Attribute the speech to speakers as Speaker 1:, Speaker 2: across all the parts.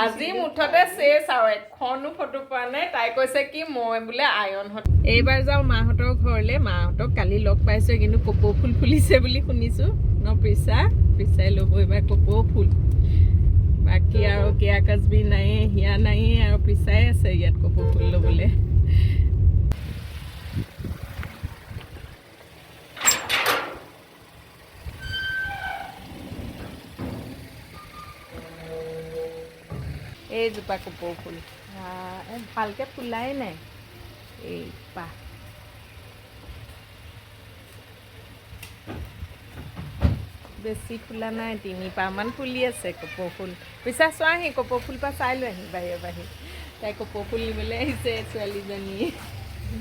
Speaker 1: আজি মুঠতে চেচ আৰু এখনো ফটো পোৱা নাই। তাই কৈছে কি মই বোলে আয়নহঁত এইবাৰ যাওঁ মাহঁতৰ ঘৰলৈ। মাহঁতক কালি লগ পাইছোঁ, কিন্তু কপৌ ফুল ফুলিছে বুলি শুনিছোঁ ন প্ৰিচা? প্ৰিচাই ল'ব এইবাৰ কপৌ ফুল। বাকী আৰু কেয়া কাজবি নায়ে, হিয়া নায়ে আৰু প্ৰিচাই আছে ইয়াত কপৌ ফুল ল'বলৈ। এইজোপা কপৌ ফুল এই ভালকে ফুলাই নাই এই পাহ। বেছি ফুলা নাই, 3 পাহমান ফুলি আছে কপৌ ফুল। পিছা চোৱাহি, কপৌ ফুল পাহ চাই লৈ আহি বাহিৰৰ বাহিৰ। তাই কপৌ ফুল নিবলৈ আহিছে ছোৱালীজনী,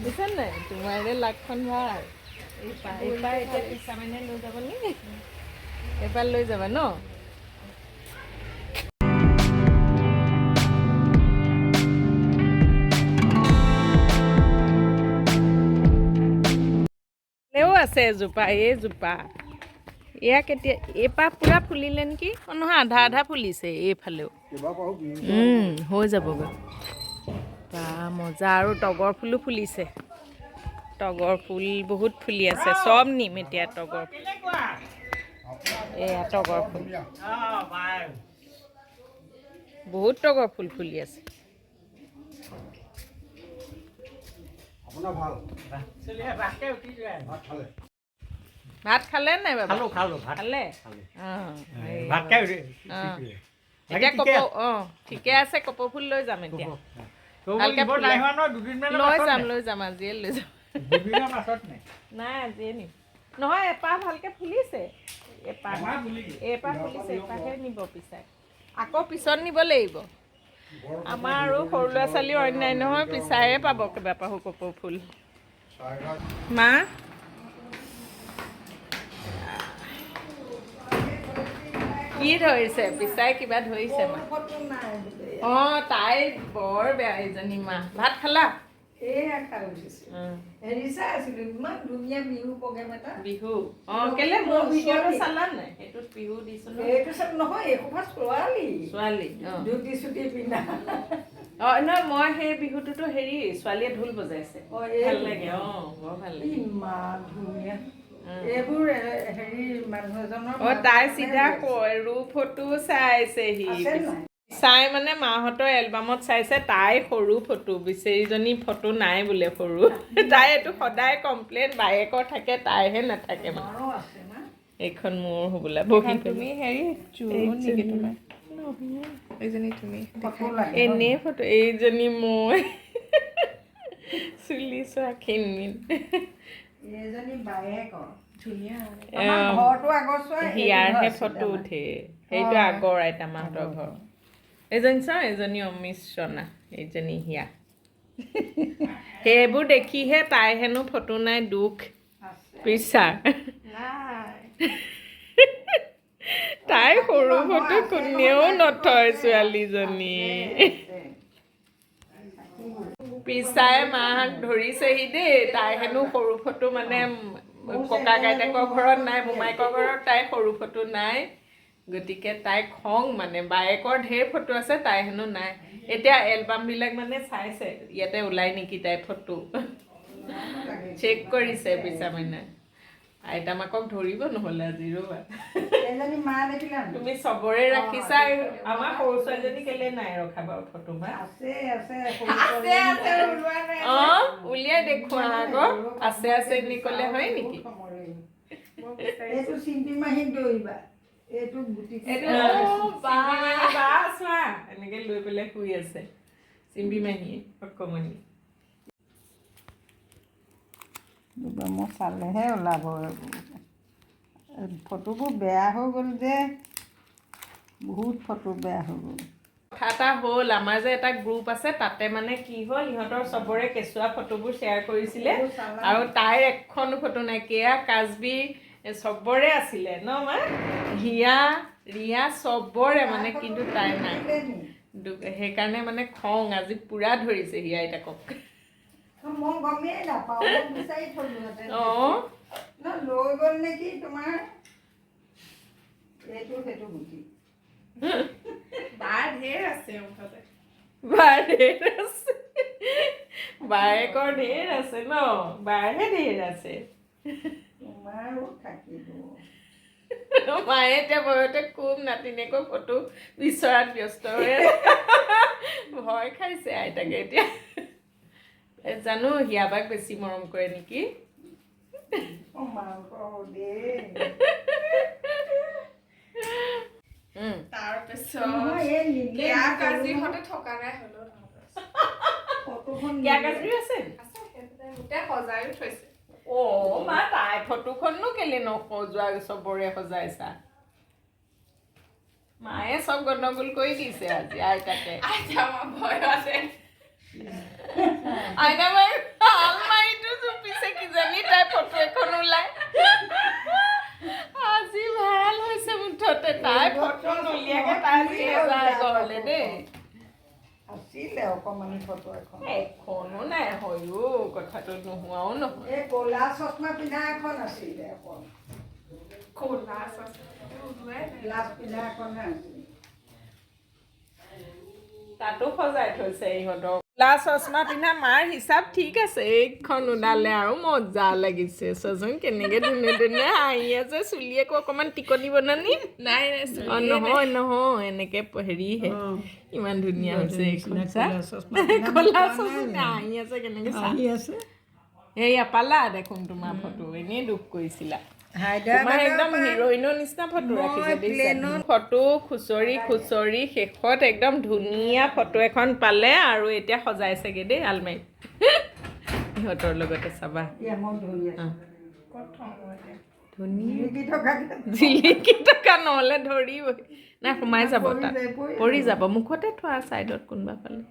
Speaker 1: বুজিছা নাই? তোমাৰে লাকখন ভাল। এই পাহ, এই পাহ এতিয়া পিছা মানে লৈ যাব নি? এইপাহ লৈ যাবা ন? ফালেও আছে এজোপা, এইজোপা। এয়া কেতিয়া এইপাহ পূৰা ফুলিলে নেকি? অ নহয়, আধা আধা ফুলিছে এইফালেও। হৈ যাবগৈ। বা মজা! আৰু তগৰ ফুলো ফুলিছে। তগৰ ফুল বহুত ফুলি আছে, চব নিম এতিয়া তগৰ ফুল। এয়া তগৰ ফুল, বহুত তগৰ ফুল ফুলি আছে।
Speaker 2: আপোনাৰ ভাল? ভাত খালে?
Speaker 1: ভাত খালে নাই বাবা?
Speaker 3: খালো, খালো ভাত।
Speaker 1: খালে?
Speaker 3: খালো।
Speaker 1: অঁ, এই
Speaker 3: ভাত খাই উঠি।
Speaker 1: এতিয়া কপৌ, অঁ ঠিকে আছে, কপৌ ফুল লৈ যাম এতিয়া। ভালকে ফুলে।
Speaker 3: নাই হোৱা ন দুদিনমানৰ
Speaker 1: লৈ
Speaker 3: পাছত
Speaker 1: যাম।
Speaker 3: নে?
Speaker 1: লৈ যাম, আজিয়ে লৈ যাম।
Speaker 3: দুদিনৰ পাছত নে?
Speaker 1: নাই, আজিয়ে নিম। নহয়, এপাহ ভালকে ফুলিছে এপাহ।
Speaker 3: এপাহ ফুলিছে।
Speaker 1: এপাহ ফুলিছে, এপাহে নিব পিছাই, আকৌ পিছত নিব লাগিব। আমাৰ আৰু সৰু ল'ৰা ছোৱালী অন্যায় নহয়, পিছায়ে পাব কিবা পাহো কপৌ ফুল। মা কি ধৰিছে পিছাই? কিবা ধৰিছে মা।
Speaker 4: ফটো নাই বোলে।
Speaker 1: অঁ, তাই বৰ বেয়া এইজনী। মা, ভাত খালা?
Speaker 4: এয়া খাই উঠিছো। হেৰি চাই আছিলো, ইমান ধুনীয়া বিহু প্ৰগ্ৰেম এটা।
Speaker 1: বিহু? অঁ, কেলে মোৰ ভিডিঅ'টো চালা নাই? সেইটোত বিহু দিছো ন।
Speaker 4: সেইটো চাব নহয়, এইসোপা ছোৱালী।
Speaker 1: ছোৱালী, অঁ।
Speaker 4: ধুতি চুতি পিন্ধা।
Speaker 1: অ নহয়, মই সেই বিহুটোতো হেৰি ছোৱালীয়ে ঢোল বজাইছে।
Speaker 4: অ, এই
Speaker 1: ভাল লাগে, অ বৰ ভাল লাগে।
Speaker 4: ইমান ধুনীয়া এইবোৰ হেৰি মানুহ এজনৰ
Speaker 1: অ তাই চিধা সৰু ফটো চাইছেহি।
Speaker 4: আছে নাই?
Speaker 1: চাই মানে মাহঁতৰ এলবামত চাইছে তাই সৰু ফটো। বেচেৰীজনী ফটো নাই বোলে সৰু। তাই এইটো সদায় কমপ্লেইন, বায়েকৰ থাকে, তাইহে নাথাকে মানে।
Speaker 4: আমাৰো আছে না।
Speaker 1: এইখন মোৰ হ'বলা বহি।
Speaker 5: তুমি হেৰি জোৰোণ নেকি তোমাৰ? এইজনী তুমি?
Speaker 4: ফটো লাগে।
Speaker 1: এনেই ফটো। এইজনী মই, চুলি চোৱা ক্ষীণমিন।
Speaker 4: এইজনী বায়েকৰ।
Speaker 5: ধুনীয়া।
Speaker 4: আমাৰ ঘৰটো আগৰ চোৱা এইটো ঘৰ
Speaker 1: হিয়াৰহে
Speaker 4: আছিলে
Speaker 1: ফটো
Speaker 4: আমাৰ।
Speaker 1: উঠে। সেইটো আগৰ আইতা মাহঁতৰ ঘৰ। এইজনী চাওঁ, এইজনী অমিশ্ৰণা, এইজনী হিয়া। সেইবোৰ দেখিহে তাই হেনো ফটো নাই, দুখ।
Speaker 4: আছে।
Speaker 1: পিছাৰ
Speaker 5: নাই।
Speaker 1: তাই সৰু ফটো কোনেও নথয় ছোৱালীজনী।
Speaker 4: আছে।
Speaker 1: পিছাই মাক ধৰিছেহি দেই। তাই হেনো সৰু ফটো মানে ককাক আইতাকৰ ঘৰত নাই, মোমায়েকৰ ঘৰত তাই সৰু ফটো নাই। গতিকে তাই খং মানে, বায়েকৰ ঢেৰ ফটো আছে, তাই হেনো নাই। এতিয়া এলবামবিলাক মানে চাইছে, ইয়াতে ওলাই নেকি তাই ফটো, চেক কৰিছে পিছা মানে। আইতা মাকক ধৰিব নহ'লে আজি, ৰ'বা।
Speaker 4: এইজনী মা দেখিলা নাই?
Speaker 1: তুমি চবৰে ৰাখিছা, আমাৰ সৰু ছোৱালীজনী কেলে নাই ৰখা বাৰু ফটো মা?
Speaker 4: আছে, আছে, সৰু
Speaker 5: আছে, আছে, ওলোৱা নাই।
Speaker 1: অ উলিয়াই দেখুওৱা আকৌ। আছে আছে বুলি ক'লে হয় নেকি?
Speaker 4: বহুত সময় লাগিব। এইটো চিম্পী মাহীক দৌৰিবা, এইটো গুটি।
Speaker 1: এইটো বা বা চোৱা, এনেকে লৈ পেলাই শুই আছে চিম্পী মাহীয়ে অকমানি।
Speaker 4: মই চালেহে ওলাব। ফটোবোৰ বেয়া হৈ গ'ল যে, বহুত ফটো বেয়া হৈ গ'ল।
Speaker 1: কথা এটা হ'ল, আমাৰ যে এটা গ্ৰুপ আছে, তাতে মানে কি হ'ল, ইহঁতৰ চবৰে কেঁচুৱা ফটোবোৰ শ্বেয়াৰ কৰিছিলে আৰু তাইৰ এখনো ফটো নাই। কেয়া কাজবি চবৰে আছিলে ন মা? হিয়া, ৰিয়া চবৰে মানে, কিন্তু তাই নাই। সেইকাৰণে মানে খং আজি পূৰা ধৰিছে হিয়া আইতাকক।
Speaker 4: মই গমেই নাপাওঁ, মই বিচাৰি থলোহেঁতেন। ন লৈ গ'ল নেকি তোমাৰ? এইটো সেইটো গুটি।
Speaker 5: বাৰ ঢেৰ আছে মুঠতে।
Speaker 1: বাৰ ঢেৰ আছে, বায়েকৰ ঢেৰ আছে ন? বাৰহে ঢেৰ আছে।
Speaker 4: তোমাৰো থাকিব।
Speaker 1: মায়ে এতিয়া বয়সতে খুব নাতিনীয়েকৰ ফটো বিচৰাত ব্যস্ত হৈ আছে। ভয় খাইছে আইতাকে এতিয়া। এ, জানো হিয়াবাক বেছি মৰম কৰে নেকি।
Speaker 4: অ মাংস দেই।
Speaker 5: তাৰপিছত
Speaker 4: নহয়, এই নিলে
Speaker 5: কেয়া
Speaker 4: নকৰো।
Speaker 5: কাজিহঁতে থকা নাই, হ'লেও তাহাঁতৰ আছে।
Speaker 4: ফটোখন
Speaker 1: কিয়া
Speaker 4: নিলে।
Speaker 1: কাজিও আছে?
Speaker 5: আছে, সেইটোতে গোটেই সজাইও থৈছে।
Speaker 1: অ' মা, তাই ফটোখননো কেলে নসজোৱা? চবৰে সজাইছা। মায়ে চব গণ্ডগোল কৰি দিছে আজি আইতাকে।
Speaker 5: আইতা মা ভয়তে।
Speaker 1: আইতা মায়ে আলমাৰিটো জুপিছে, কিজানি তাই ফটো এখন ওলাই। আজি ভাল হৈছে মুঠতে, তাই ফটো নুলিয়াকে তাই আজি নাযায় ঘৰলে দেই।
Speaker 4: আছিলে অকণমানি ফটো এখন।
Speaker 1: এখনো নাই, হয়ো, কথাটো নোহোৱাও নহয়।
Speaker 4: এই ক'লা চশমা পিন্ধা এখন আছিলে এখন।
Speaker 5: ক'লা চশমা ওলোৱাই নাই।
Speaker 4: গ্লাছ পিন্ধা এখনহে আছিলে।
Speaker 1: তাতো সজাই থৈছে ইহঁতক। ক'লা চশমা পিন্ধা মাৰ হিচাপ ঠিক আছে। এইখন ওলালে আৰু মজা লাগিছে। চোৱাচোন, কেনেকে ধুনীয়া ধুনীয়া হাঁহি আছে। চুলি আকৌ অকণমান টিকনি বনানি।
Speaker 5: নাই নাই।
Speaker 1: অ নহয় নহয়, এনেকে হেৰিহে। ইমান ধুনীয়া হৈছে এইখন, চা। ক'লা চশমা, হাঁহি আছে কেনেকে চা।
Speaker 4: আছে।
Speaker 1: এইয়া পালা দেখোন তোমাৰ ফটো, এনেই দুখ কৰিছিলা। তোমাৰ একদম হিৰইনৰ নিচিনা ফটো ৰাখিছে দেখিছা? ফটো খুচৰি খুচৰি শেষত একদম ধুনীয়া ফটো এখন পালে আৰু এতিয়া সজাইছেগে দেই আলমাৰিত ইহঁতৰ লগতে, চাবা।
Speaker 4: এতিয়া মই ধৰি আছো।
Speaker 5: ক'ত থওঁ মই এতিয়া?
Speaker 1: ধুনীয়া।
Speaker 4: জিলিকি থকা।
Speaker 1: জিলিকি থকা, নহ'লে ধৰিবই নাই, সোমাই যাব
Speaker 4: পৰি
Speaker 1: তাত।
Speaker 4: যায়, পৰি।
Speaker 1: পৰি যাব। মুখতে থোৱা, ছাইডত কোনোবা ফালে।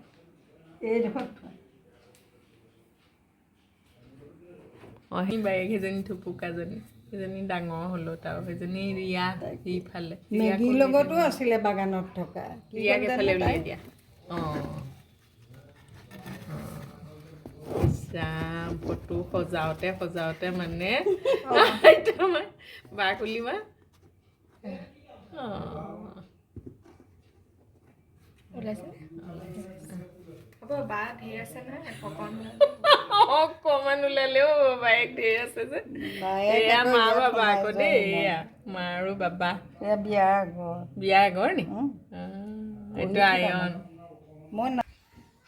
Speaker 4: এইডোখৰত থোৱা।
Speaker 1: অঁ, সেই বায়েক সেইজনী থুপুকাজনী, সেইজনী ডাঙৰ হ'লো তাৰ সেইজনী ৰিয়া সিফালে।
Speaker 4: মেগীৰ লগতো আছিলে বাগানত থকা। কি
Speaker 1: ৰিয়াক
Speaker 4: হ'ল জানো
Speaker 1: এফালে
Speaker 4: তাই?
Speaker 1: উলিয়াই দিয়া। অঁ, ৰাম, ফটো সজাওঁতে সজাওঁতে মানে বাক উলিওৱা। অঁ।
Speaker 5: ওলাইছে। হ'ব, বা ঢেৰ আছে নহয়, অকণ।
Speaker 1: অকণমান ওলালেও বায়েক ঢেৰ আছে যে।
Speaker 4: বায়েক
Speaker 1: এয়া
Speaker 4: আকৌ
Speaker 1: মা
Speaker 4: ইয়াত
Speaker 1: বাবা
Speaker 4: সোমাই
Speaker 1: আকৌ
Speaker 4: যোৱা
Speaker 1: দেই।
Speaker 4: নাই।
Speaker 1: এয়া মা আৰু বাবা।
Speaker 4: এয়া বিয়াৰ আগৰ।
Speaker 1: বিয়া আগৰ নি? এইটো আয়ন।
Speaker 4: মই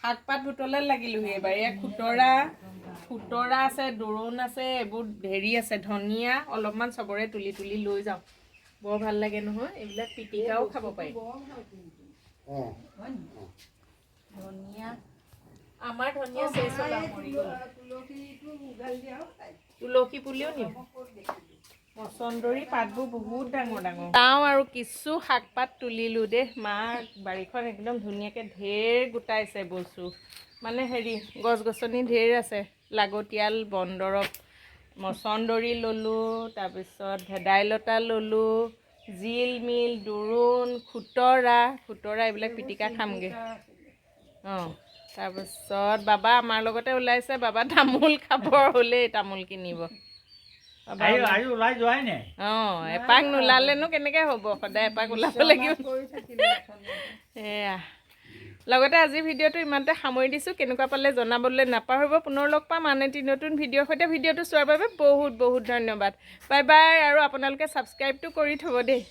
Speaker 1: শাক পাত বুটলে লাগিলোহি এইবাৰ। এয়া খুতৰা, খুতৰা আছে, দোৰোণ আছে, এইবোৰ হেৰি আছে, ধনিয়া অলপমান চবৰে তুলি তুলি লৈ যাওঁ। বৰ ভাল লাগে নহয় এইবিলাক, পিটিকাও খাব পাৰি। ধনিয়া, আমাৰ ধনিয়া চেচ হ'ল আৰু মৰি গ'ল।
Speaker 4: তুলসীটো উঘালি দিয়া হ'ল তাইক।
Speaker 1: তুলসী পুলিও নিম। মচন্দৰী পাতবোৰ বহুত ডাঙৰ ডাঙৰ। যাওঁ আৰু কিছু শাক পাত তুলিলোঁ দেই। মা বাৰীখন একদম ধুনীয়াকৈ ঢেৰ গোটাইছে বস্তু, মানে হেৰি গছ গছনি ঢেৰ আছে, লাগতিয়াল বন দৰৱ। মচন্দৰী ল'লোঁ, তাৰপিছত ভেদাইলতা ল'লোঁ, জিলমিল, দোৰোণ, খুতৰা, খুতৰা এইবিলাক পিটিকা খামগৈ। অঁ, তাৰপিছত বাবা আমাৰ লগতে ওলাইছে। বাবা তামোল খাবৰ হ'লেই তামোল কিনিব বাবা।
Speaker 3: আৰু আৰু ওলাই যোৱাই নাই।
Speaker 1: অঁ, এপাক নোলালেনো কেনেকৈ হ'ব? সদায় এপাক ওলাব লাগিব।
Speaker 4: কৰি থাকিলে অথনি।
Speaker 1: এয়া লগতে আজিৰ ভিডিঅ'টো ইমানতে সামৰি দিছোঁ। কেনেকুৱা পালে জনাবলৈ নাপাহৰিব। পুনৰ লগ পাম আন এটি নতুন ভিডিঅ'ৰ সৈতে। ভিডিঅ'টো চোৱাৰ বাবে বহুত বহুত ধন্যবাদ। Bye bye. আৰু আপোনালোকে ছাবস্ক্ৰাইবটো কৰি থ'ব দেই।